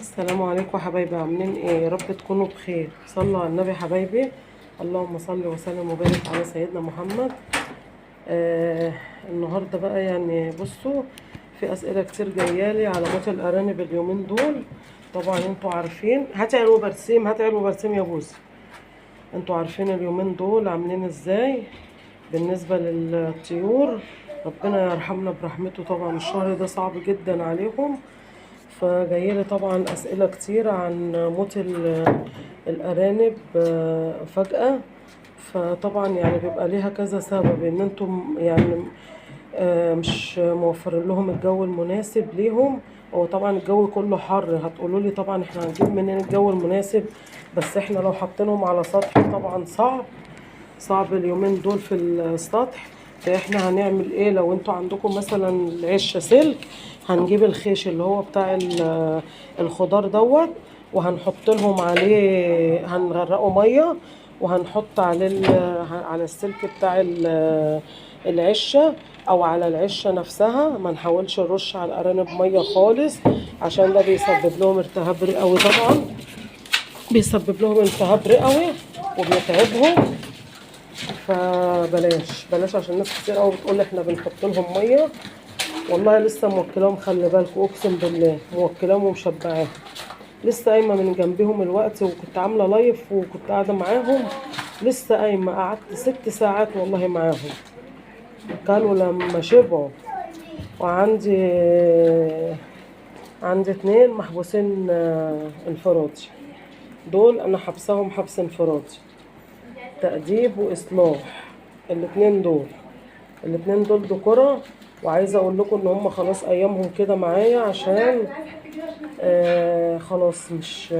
السلام عليكم حبايبي، عاملين ايه؟ يا رب تكونوا بخير. صلوا على النبي حبايبي، اللهم صل وسلم وبارك على سيدنا محمد. آه النهارده بقى يعني بصوا، في اسئلة كتير جايالي على موت الارانب اليومين دول. طبعا انتوا عارفين، هاتي علو برسيم، هاتي علو برسيم يا بوسي. انتوا عارفين اليومين دول عاملين ازاي بالنسبة للطيور، ربنا يرحمنا برحمته. طبعا الشهر ده صعب جدا عليهم، فجايلي طبعا اسئلة كتير عن موت الارانب فجاة. فطبعا يعني بيبقى ليها كذا سبب، ان انتم يعني مش موفرين لهم الجو المناسب ليهم. هو طبعا الجو كله حر، هتقولوا لي طبعا احنا هنجيب منين الجو المناسب؟ بس احنا لو حاطينهم على سطح طبعا صعب، صعب اليومين دول في السطح. فاحنا هنعمل ايه؟ لو انتوا عندكم مثلا العشه سلك، هنجيب الخيش اللي هو بتاع الخضار دوت، وهنحط لهم عليه، هنغرقه مية وهنحط عليه على السلك بتاع العشه او على العشه نفسها. ما نحاولش نرش على الارانب مية خالص، عشان ده بيسبب لهم التهاب رئوي. طبعا بيسبب لهم التهاب رئوي وبيتعبهم، فبلاش بلاش، عشان ناس كتير قوي بتقول احنا بنحط لهم مية. والله لسه موكلاهم، خلي بالكم، اقسم بالله موكلاهم ومشبعاهم. لسه قايمة من جنبهم الوقت، وكنت عامله لايف وكنت قاعدة معاهم، لسه قايمة، قعدت 6 ساعات والله معاهم، كانوا لما شبعوا. وعندي 2 محبوسين انفرادي، دول انا حبسهم حبس انفرادي، تأديب وإصلاح. الاتنين دول دكرة، وعايزة اقول لكم ان هم خلاص ايامهم كده معايا، عشان خلاص مش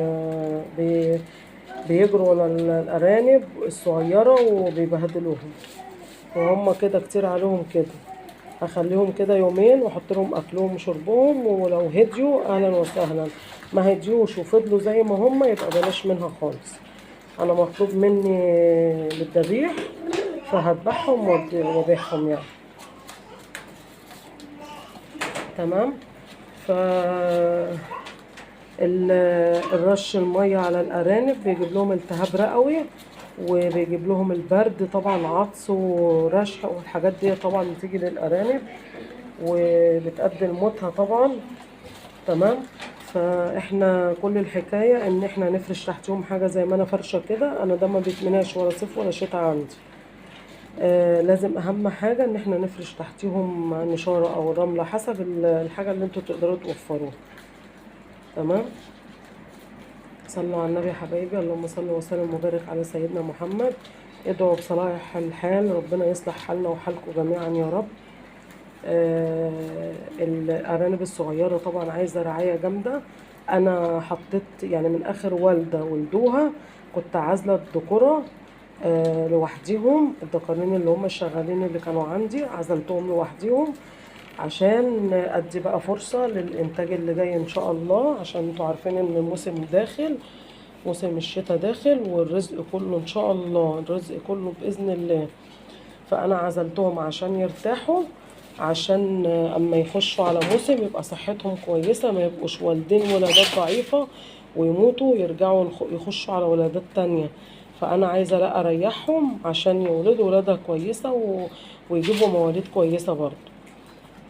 بيجروا ورا الارانب الصغيرة وبيبهدلوهم، وهم كده كتير عليهم كده. هخليهم كده يومين واحط لهم اكلهم وشربهم، ولو هديوا اهلا وسهلا، ما هديوش وفضلوا زي ما هم يبقى بلاش منها خالص. انا مطلوب مني للذبيح، فهذبحهم وابيعهم يعني. تمام. ف الرش المية على الارانب بيجيب لهم التهاب رئوي، وبيجيب لهم البرد طبعا، عطس ورشح والحاجات دي طبعا بتيجي للارانب وبتؤدي لموتها طبعا. تمام. فاحنا كل الحكاية ان احنا نفرش تحتهم حاجة زي ما انا فرشه كده. انا ده ما بيتمناش ولا صيف ولا شتاء عندي. لازم اهم حاجة ان احنا نفرش تحتهم نشاره او رملة، حسب الحاجة اللي انتوا تقدروا توفروها. تمام. صلوا على النبي يا حبايبي، اللهم صل وسلم وبارك على سيدنا محمد. ادعوا بصلاح الحال، ربنا يصلح حالنا وحالكم جميعا يا رب. الارانب الصغيرة طبعا عايزه رعاية جامدة. انا حطيت يعني من اخر والده ولدوها كنت عازله الذكورة لوحديهم، الذكرين اللي هم الشغالين اللي كانوا عندي عزلتهم لوحديهم، عشان ادي بقى فرصة للانتاج اللي جاي ان شاء الله، عشان انتوا عارفين ان الموسم داخل، موسم الشتاء داخل، والرزق كله ان شاء الله، الرزق كله باذن الله. فانا عزلتهم عشان يرتاحوا، عشان اما يخشوا على موسم يبقى صحتهم كويسة، ما يبقوش والدين ولادات ضعيفة ويموتوا ويرجعوا يخشوا على ولادات تانية. فانا عايزه لا اريحهم عشان يولدوا ولاده كويسة ويجيبوا مواليد كويسة برضو.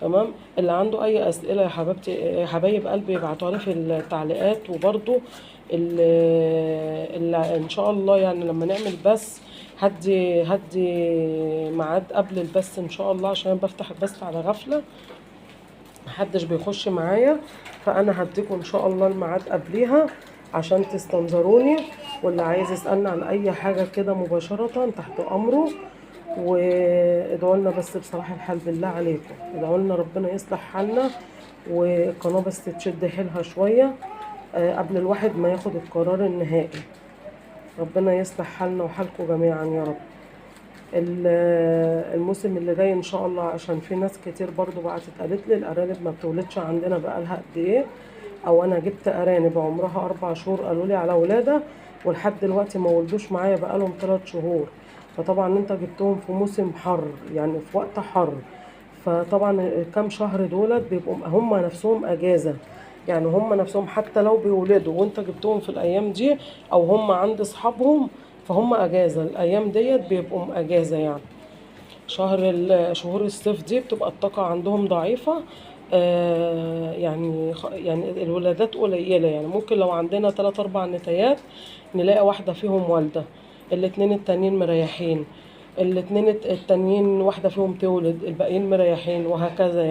تمام. اللي عنده اي اسئلة يا حبيبتي يا حبايب قلبي ابعتوها لي في التعليقات. وبرضو اللي ان شاء الله يعني لما نعمل بث هدي ميعاد قبل البث ان شاء الله، عشان بفتح البث على غفلة محدش بيخش معايا، فانا هديكم ان شاء الله الميعاد قبليها عشان تستنظروني. واللي عايز يسالني عن اي حاجة كده مباشرة تحت امره. وادعوا لنا بس بصلاح الحال بالله عليكم، ادعوا لنا ربنا يصلح حالنا، والقناة بس تشد حيلها شوية قبل الواحد ما ياخد القرار النهائي. ربنا يصلح حالنا وحالكم جميعا يا رب. الموسم اللي جاي ان شاء الله، عشان في ناس كتير برضو بعتت قالت لي الارانب ما بتولدش عندنا بقالها قد ايه، او انا جبت ارانب عمرها 4 شهور قالوا لي على ولاده، ولحد دلوقتي ما ولدوش معايا بقالهم 3 شهور. فطبعا انت جبتهم في موسم حر، يعني في وقت حر، فطبعا كام شهر دولت بيبقوا هم نفسهم اجازه، يعني هم نفسهم حتى لو بيولدوا وانت جبتهم في الايام دي او هم عند اصحابهم فهم اجازة الايام ديت، بيبقوا اجازة. يعني شهور الصيف دي بتبقى الطاقة عندهم ضعيفة، يعني الولادات قليلة. يعني ممكن لو عندنا 3 4 نتايات نلاقي واحدة فيهم والدة، الاتنين التانيين مريحين، الاتنين التانيين واحدة فيهم تولد، الباقيين مريحين، وهكذا.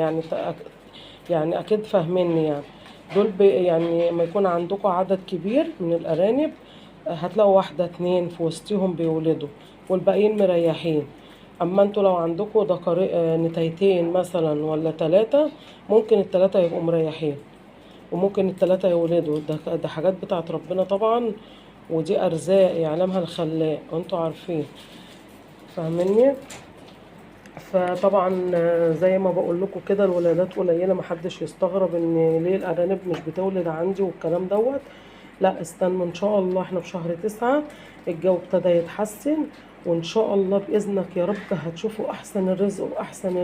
يعني اكيد فاهميني. يعني دول يعني ما يكون عندكم عدد كبير من الارانب هتلاقوا واحدة اتنين في وسطهم بيولدوا والباقيين مريحين. اما انتوا لو عندكم نتايتين مثلا ولا 3، ممكن ال3 يبقوا مريحين وممكن ال3 يولدوا. ده حاجات بتاعت ربنا طبعا، ودي ارزاق يعلمها الخلاق، وانتوا عارفين، فاهميني؟ فطبعا زي ما بقول لكم كده الولادات قليله، محدش يستغرب ان ليه الارانب مش بتولد عندي والكلام دوت. لا استنوا ان شاء الله، احنا في شهر 9 الجو ابتدى يتحسن، وان شاء الله باذنك يا رب هتشوفوا احسن الرزق واحسن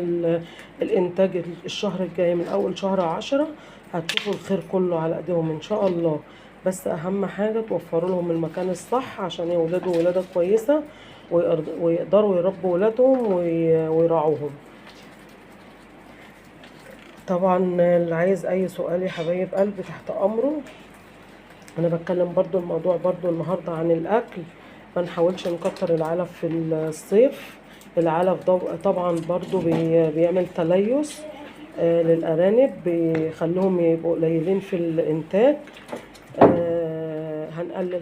الانتاج الشهر الجاي. من اول شهر 10 هتشوفوا الخير كله على ايديهم ان شاء الله. بس اهم حاجه توفروا لهم المكان الصح عشان يولدوا ولاده كويسه ويقدروا يربوا ولادهم ويراعوهم. طبعا اللي عايز اي سؤال يا حبايب قلبي تحت امره. انا بتكلم برضو الموضوع برضو النهارده عن الاكل، ما نحاولش نكتر العلف في الصيف. العلف طبعا برضو بيعمل تليس للارانب، بيخليهم يبقوا قليلين في الانتاج.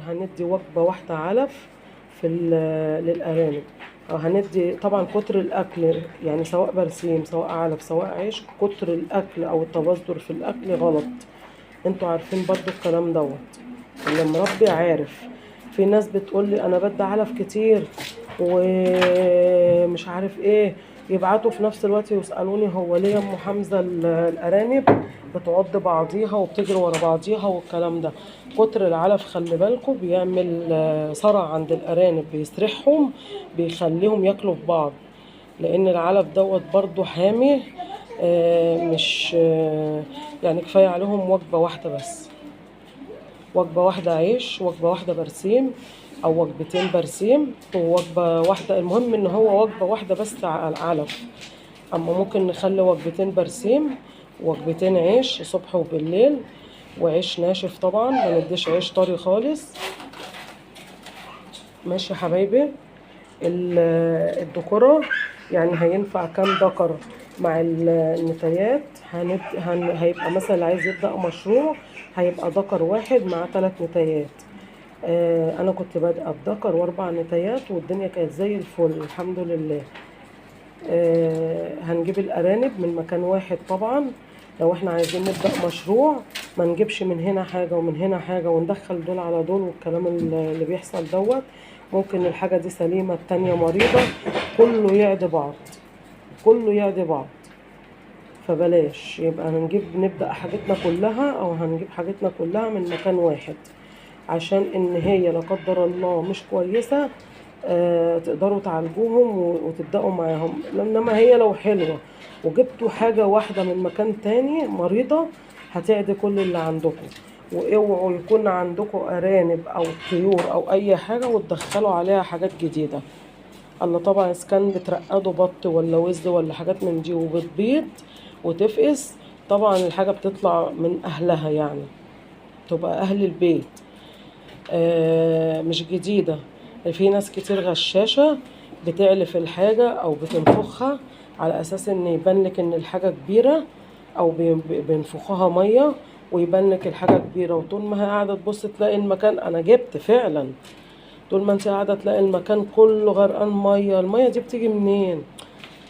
هندي وجبه واحده علف في للارانب، او هندي طبعا كتر الاكل، يعني سواء برسيم سواء علف سواء عيش، كتر الاكل او التبذر في الاكل غلط. انتوا عارفين برضو الكلام دوت، اللي مربي عارف. في ناس بتقول لي انا بدي علف كتير ومش عارف ايه، يبعتوا في نفس الوقت يسالوني هو ليه يا ام حمزه الارانب بتعض بعضيها وبتجري ورا بعضيها والكلام ده. كتر العلف خلي بالكم بيعمل صرع عند الارانب، بيسرحهم، بيخليهم ياكلوا في بعض، لان العلف دوت برضو حامي، مش يعني كفايه عليهم وجبه واحده بس، وجبه واحده عيش، وجبه واحده برسيم، او وجبتين برسيم ووجبه واحده. المهم ان هو وجبه واحده بس على العلف. اما ممكن نخلي وجبتين برسيم وجبتين عيش صبح وبالليل، وعيش ناشف طبعا، ما نديش عيش طري خالص. ماشي يا حبايبي. الذكورة يعني هينفع كام ذكر مع النتايات؟ هيبقى مثلا اللي عايز يبدأ مشروع هيبقى ذكر واحد مع 3 نتايات. انا كنت بادئه بذكر و4 نتايات والدنيا كانت زي الفل الحمد لله. هنجيب الارانب من مكان واحد طبعا، لو احنا عايزين نبدأ مشروع ما نجيبش من هنا حاجة ومن هنا حاجة وندخل دول على دول والكلام اللي بيحصل دوت. ممكن الحاجة دي سليمة التانية مريضة، كله يعدي بعض، كله يعدي بعض، فبلاش. يبقى هنجيب نبدأ حاجتنا كلها، او هنجيب حاجتنا كلها من مكان واحد، عشان ان هي لا قدر الله مش كويسة تقدروا تعالجوهم وتبدأوا معاهم. انما هي لو حلوة وجبتوا حاجة واحدة من مكان تاني مريضة هتعدي كل اللي عندكم. واوعوا يكون عندكم ارانب او طيور او اي حاجة وتدخلوا عليها حاجات جديدة. الله طبعا اذا كان بترقدوا بط ولا وز ولا حاجات من دي وبتبيض وتفقس، طبعا الحاجة بتطلع من اهلها، يعني تبقى اهل البيت، مش جديدة. في ناس كتير غشاشة بتعلف الحاجة او بتنفخها على اساس ان يبان لك ان الحاجة كبيرة، او بينفخوها مية ويبان لك الحاجة كبيرة. وطول ما هي قاعدة تبص تلاقي المكان، انا جبت فعلا، طول ما انت قاعدة تلاقي المكان كله غرقان مية. المية دي بتيجي منين؟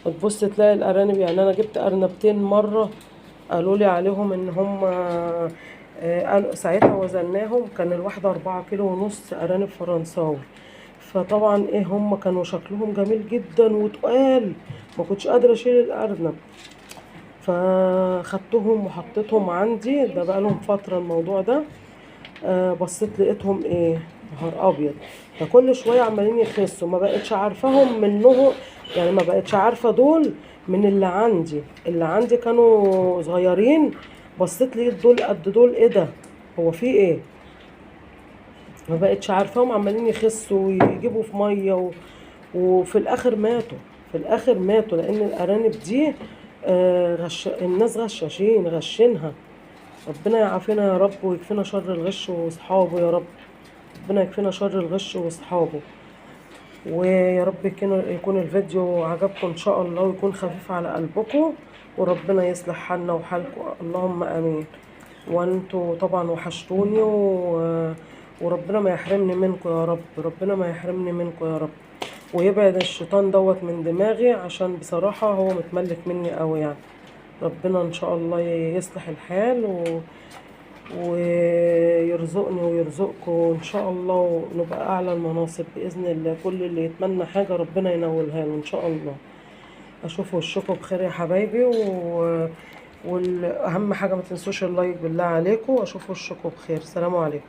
وتبص تلاقي الارانب، يعني انا جبت ارنبتين مرة قالوا لي عليهم ان هم قالوا ساعتها وزناهم كان الواحدة 4.5 كيلو ارانب فرنساوي. فطبعا ايه، هم كانوا شكلهم جميل جدا وتقال، ما كنتش قادرة اشيل الارنب، فخدتهم وحطيتهم عندي. ده بقى لهم فترة الموضوع ده. بصيت لقيتهم ايه، نهار ابيض، ده كل شوية عمالين يخسوا، ما بقتش عارفاهم منهم، يعني ما بقتش عارفة دول من اللي عندي. اللي عندي كانوا صغيرين بصيت لقيت دول قد دول، ايه ده؟ هو في ايه؟ ما بقتش عارفاهم، عمالين يخسوا ويجيبوا في مية وفي الاخر ماتوا، في الاخر ماتوا. لان الارانب دي الناس غشاشين، غشينها. ربنا يعافينا يا رب ويكفينا شر الغش واصحابه يا رب، ربنا يكفينا شر الغش واصحابه. ويا رب يكون الفيديو عجبكم ان شاء الله، ويكون خفيف على قلبكم، وربنا يصلح حالنا وحالكم، اللهم امين. وانتوا طبعا وحشتوني، وربنا ما يحرمني منكم يا رب، ربنا ما يحرمني منكم يا رب، ويبعد الشيطان دوت من دماغي، عشان بصراحة هو متملك مني قوي يعني. ربنا ان شاء الله يصلح الحال ويرزقني ويرزقكم ان شاء الله، ونبقى اعلى المناصب باذن الله. كل اللي يتمنى حاجة ربنا ينولها له ان شاء الله. اشوف وشكم بخير يا حبايبي، واهم حاجة ما تنسوش ال like بالله عليكم. اشوف وشكم بخير. سلام عليكم.